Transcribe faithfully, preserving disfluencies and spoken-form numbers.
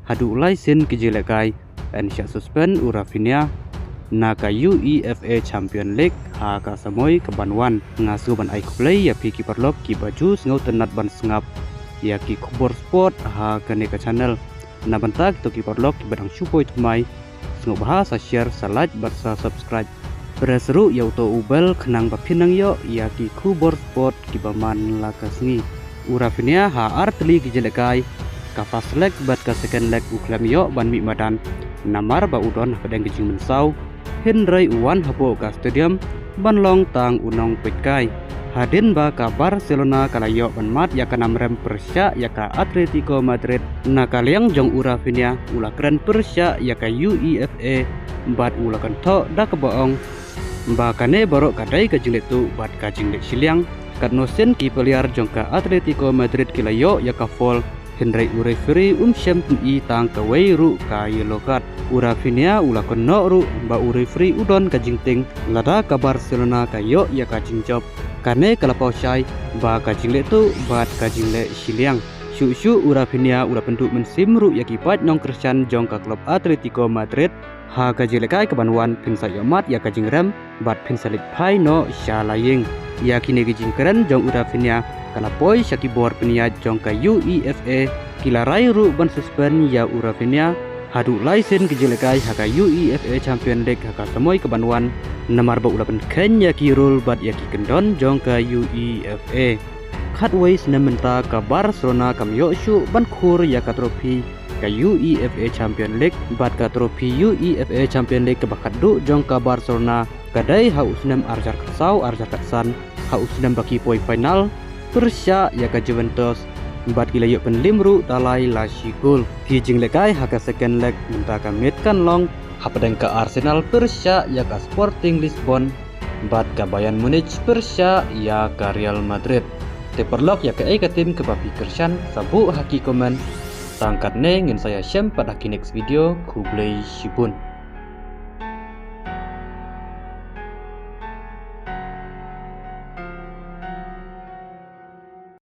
haduh lai sien ki jinglehkai yn shah suspend u Raphinha na ka UEFA Champion League ha ka samoi ka ban wan. Nga sngew ban ai khublei ïa phi ki paralok kiba ju sngewtynnat ban sngap ïa ki khubor sport ha kane ka channel. Na bynta kito ki paralok kiba dang shu poi thymmai, sngewbha sa share, sa like bad sa subscribe. Press ruh ïa uto u bell khnang ba phin nang ïoh ïa ki khubor sport kiba man la ka sngi. U Raphinha ha ar tylli ki jinglehkai, ka first leg bad ka second leg u khlem ïoh ban mih madan namar ba u don hapdeng ka jingmynsaw, hynrei u wan hapoh ka stadium ban long tang u nongpeitkai. Hadien ba ka Barcelona ka la ïoh ban mad ïa ka nam rem pyrshah ïa ka Atletico Madrid, na ka liang jong u Raphinha u la kren pyrshah ïa ka UEFA bad u la kynthoh da kaba ong ba kane baroh ka dei ka jingleh tuh bad ka jingleh shiliang. Katno sien ki player jong ka Atletico Madrid ki la ïoh ïa ka foul, hynrei u referee um shym pyni tang kawei ruh ka yellow card. U Raphinha u la kynnoh ruh ba u referee u don ka jingtieng lada ka Barcelona ka ïoh ïa ka jingjop. Kane ka la paw shai ba ka jingleh tuh bad ka jingleh shiliang. Shuh shuh u Raphinha u la pynduh mynsiem ruh ïa ki paid nongkyrshan jong ka club Atletico Madrid. Ha ka jinglehkai ka ban wan phin sa ïoh mad ïa ka jingrem bad phin sa leit phai noh sha la ïing. Ïa kine ki jingkren jong u Raphinha ka la poi sha ki bor pynïaid jong ka UEFA, ki la rai ruh ban suspend ïa u Raphinha haduh lai sien ki jinglehkai ha ka UEFA Champion League ha ka samoi ka ban wan, namar ba u la pynkheiñ ïa ki rule bad ïa ki kyndon jong ka UEFA. Khatwei snem mynta ka Barcelona kam ïoh shuh ban khur ïa ka trophy ka UEFA Champion League, bad ka trophy UEFA Champion League kaba khatduh jong ka Barcelona ka dei ha u snem arhajar khatsaw arhajar khatsan, ha u snem ba ki poi final pyrshah ïa ka Juventus bad ki la ïoh pynlim ruh da lai la shi gol. Ki jinglehkai ha ka second leg mynta ka miet kan long hapdeng ka Arsenal pyrshah ïa ka Sporting Lisbon bad ka Bayern Munich pyrshah ïa ka Real Madrid. Te paralok, ïa kaei ka team kaba phi kyrshan, sa buh ha ki comment. Tang katne, ngin sa ïashem pat ha ki next video. Khublei shibun.